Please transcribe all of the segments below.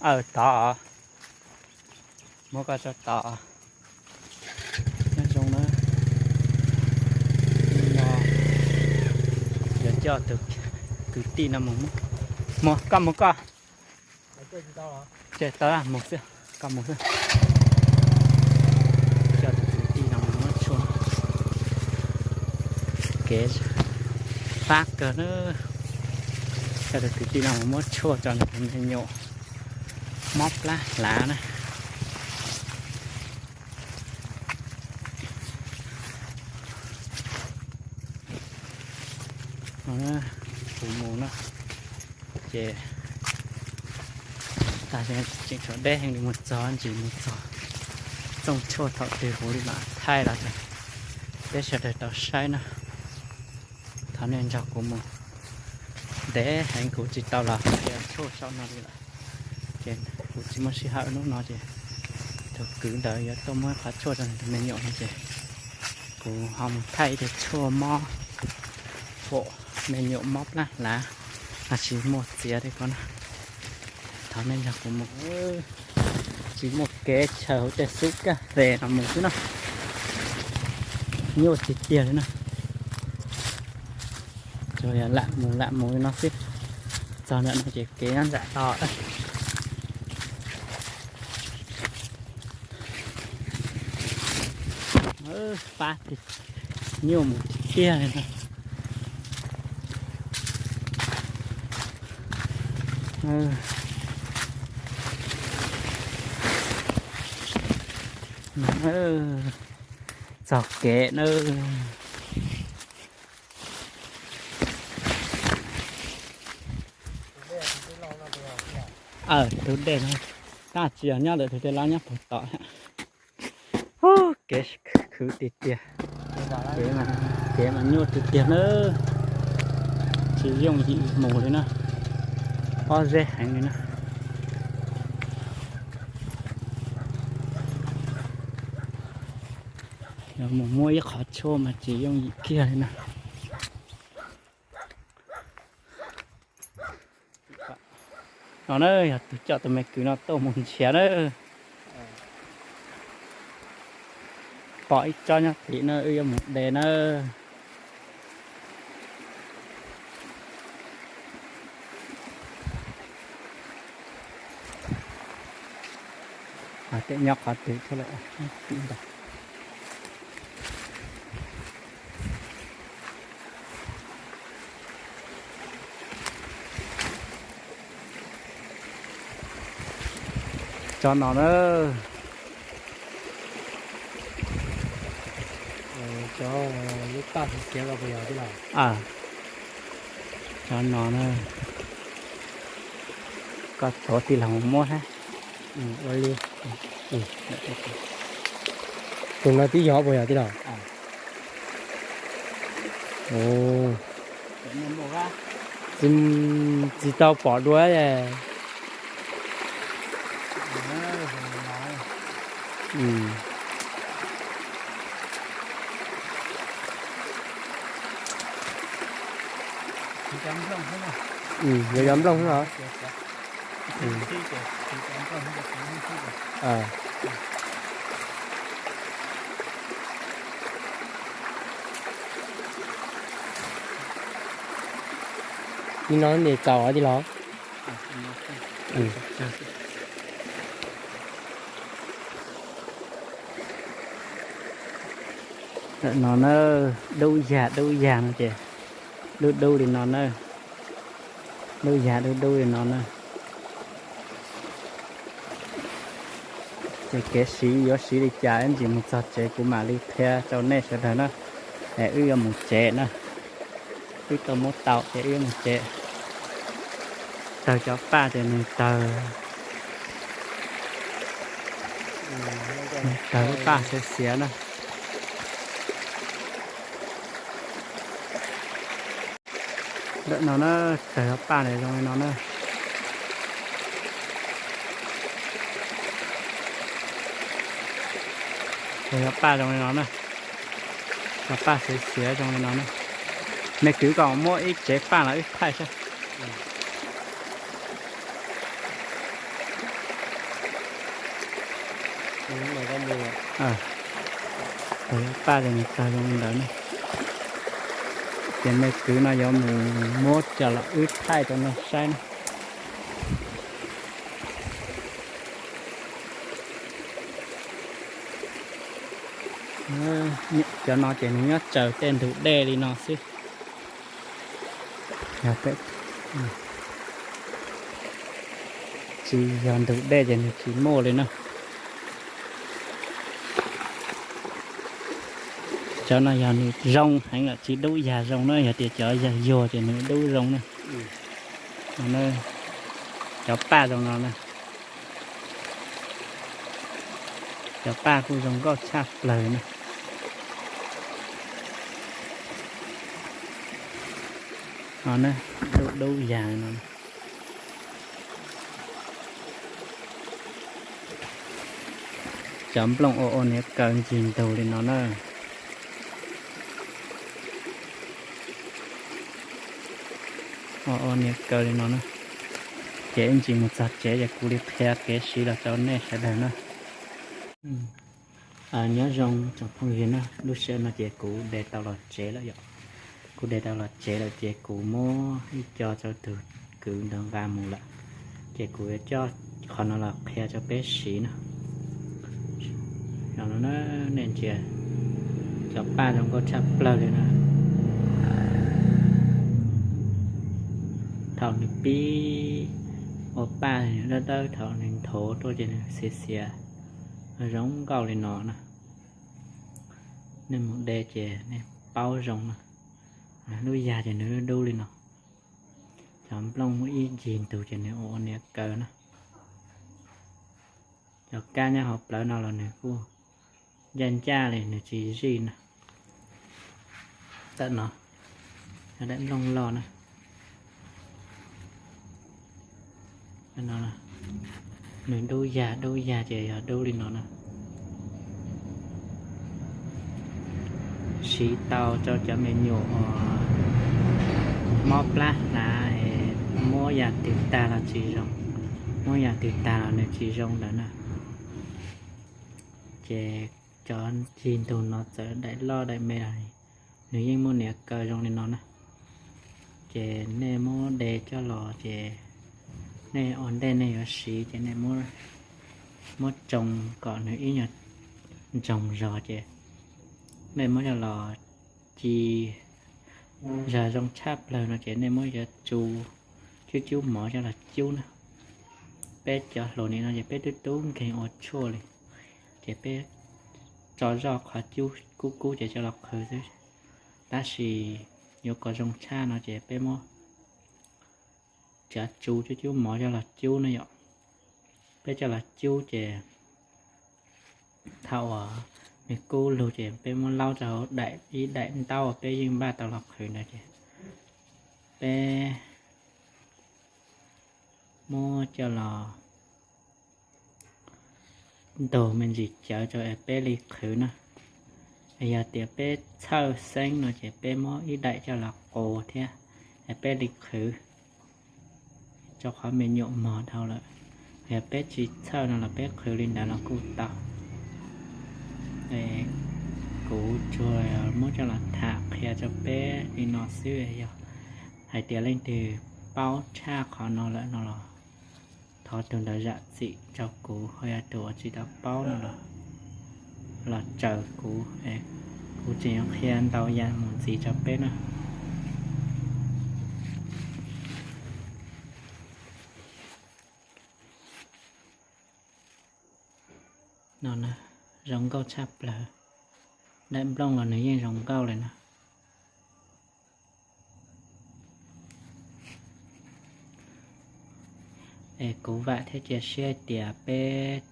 Aw, tod. Muab koj tso tod. Nyob zoo na. No, yuav coj tus kwv tij no mus muab, mus, koj mus koj. Ces tau mus xwb, koj mus xwb. Coj tus kwv tij no mus muab tshuaj. Kev fab kawg na. Coj tus kwv tij no mus muab tshuaj rau nws tus me nyuam mob plab hlav na. Kuv mus no ces tag tseem tshuav deb heev li, mus txog ntsis mus txog txooj tshuaj thaum twg kuv li mam thaij los rau peb sawv daws tau saib na. Thov nej nrog kuv mus, ntev heev kuv tsis tau los qhia tshuaj saum no li lawm. Ces kuv tsis muaj sij hawm, hnub no ces tus kwv ntawd yuav tuaj muab qhov tshuaj rau nws tus me nyuam no ces kuv ho mus thaij ib tus tshuaj mob pom me nyuam mob plab hlav, los sis muaj txiav tej ko na. Thov nej nrog kuv mus, tsis muaj kev chaw hauv tej xub kaj fes no mus xwb na. Nyuaj tiag tiag li na. Tsuas yog lam mus lam mus li no xwb. Txog ntawm no ces kev nyob nram tod. Pab tiag, nyuaj mus tiag tiag li no. Txog kev na. Aw, tus dej no tab tsis yog nyob ntawm tus dej los nyob puag tom. Kev khwv tiag tiag. Kev mas nyuaj tiag tiag na. Tsis yooj yim mus li na. Pob zeb heev li na. Yog mus muab ib qhov tshuaj mas tsis yooj yim kiag li na. No na yog tus coj tus me kwv no tuaj mus nrhiav na. Pom ib tsob nyob tim na, wb yuav mus de na. Tej nyob qhov twg thiab lawm. Tsob no na. Cov lub paj xiav xiav los puas yog tij laug? Cov no na. Koj tuav tij laug muab hab. Ua li. Tus no twb yog puas yog tij laug? Tsis, tsis tau pom dua. Yog, yog nplooj xwb los? Li no ntes txaus tij laug? Ntawm no na, dub yag dub yag no ces dub dub li no na, dub yag dub dub li no na. Ces kev siv yuav siv li cas ib ntsis mus txog tsev kuv mam li qhia rau nej sawv daws na. Es wb yuav mus tsev na, wb tau muab tau ces wb yuav mus tsev. Tawg cov paj ces nws tawg, nws tawg lub paj xiav xiav na. Ntawm no na, tawg cov paj zoo li no na. Tawg cov paj zoo li no na. Cov paj xiav xiav zoo li no na. Me kwv, koj muab ib tsev paj los wb thaij saib. Tag paj ces nws tag zoo li ntawd na. Ces nej kwv no yuav mus muab coj los wb thaij rau nej saib na. Cov no ces nws nyob tsaws tej ntug dej li no xwb. Tsis yog ntug dej ces nws tsis muaj li na. Cov no yog nws zoo heev lawm tsis dub yag zoo na, yog tias cov yag yuag ces nws dub zoo na. Cov paj zoo no na. Cov paj kuj zoo nkauj tshaj plaws na. No na, dub dub yag no. Cov nplooj ua ua niam kaw ncig ntug li no na. Ua ua niam kaw li no na. Ces ib ntsis mus txog tsev ces kuv li qhia kev siv los rau nej sawv daws na. Nyob zoo tsoom phooj ywg na, lub sij hawm no ces kuv de tau los tsev lawm yom. Kuv de tau los tsev lawm ces kuv muab ib co rau tus kwv ntawd nqa mus lawm. Ces kuv yuav coj qhov no los qhia rau peb siv na. Nej ntsia, cov paj zoo nkauj tshaj plaws li na. Thaum nws pib ua paj nws dawb dawb, thaum nws nthuav tuaj ces nws xiav xiav, zoo nkauj li no na. Nej mus de ces nej paub zoo na. Lub yag ces nws dub dub li no. Cov nplooj muaj ib ncig ntug ces nws ua ua niam kaw na. Cov kab nyob hauv plawv no los nws kuj ncaj ncaj li, nws tsis zij na. Tawm no, daim nplooj loj na. Nws dub yag dub yag ces yog dub li no na. Siv tau rau cov me nyuam uas mob plab hnav es muab yam twg tag los tsis zoo, muab yam twg tag los nws tsis zoo ntawd na. Ces cov ncig ntug no txawm daim loj daim me los nws yeej muaj niam kaw zoo li no na. Ces nej muab de coj los ces nej ua ntej nej yuav siv ces nej muab tsoo kom nws ib nyuag ntsoog zog ces nej muab coj los ci zog zoo tshaj plaws no ces nej muab cov tsu cub cub mov coj los cub na. Peb cov hluas nim no ces peb twb tub nkeeg ua tshuaj li, ces peb tso zoj qhov cub kub kub ces coj los qhwv xwb. Tab sis yuav kom zoo tshaj no ces peb muab cov tsu cub cub mov coj los cub na yom. Peb coj los cub ces thaum uas nws kub lug ces peb muab laub rau hauv daim, ib daim ntaub uas peb yeej npaj tau los qhwv ntawd ces peb muab coj los ntug me ntsis cawv rau es peb li qhwv na. Yog tias peb txhawj xeeb no ces peb muab ib daim coj los qus thiab es peb li qhwv rau qhov me nyuam mog dhau lawm. Yog peb tsis txhawj no los peb qhwv li ntawd los kuj tau. Kuv tsuas muab coj los tham qhia rau peb li no xwb. Yog hais tias leej twg paub tshaj qhov no lawm no los thov tus ntawd zam txim rau kuv, ho yog tus uas tsis tau paub no los, los raws kuv, kuv tseem yuav qhia ntau yam mus ntxiv rau peb na. No na, zoo nkauj tshaj plaws. Daim nplooj los nws yeej zoo nkauj li na. Es kuv vam thiab cia siab hais tias peb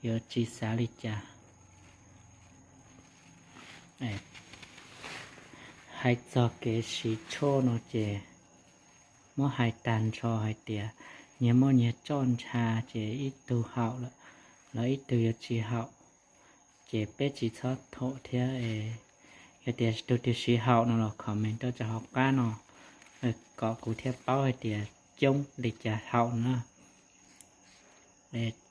yuav tsis xav li cas. Hais txog kev siv tshuaj no ces muab hais tag nrho hais tias nyias muaj nyias txoj ntsha ces ib tug haum lawm los ib tug yuav tsis haum, ces peb tsis txhob thuam thiab. Yog tias tus twg siv haum no los comment rau hauv qab no kom kuv thiaj paub hais tias coob li cas haum na.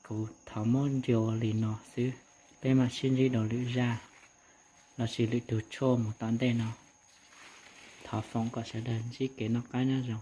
Kuv thov muab ncua li no xwb, peb mam sib ntsib dua lwm zaj lossis lwm tus tshuaj mus tom ntej no. Thov foom kom sawv daws ntsib kev noj qab nyob zoo.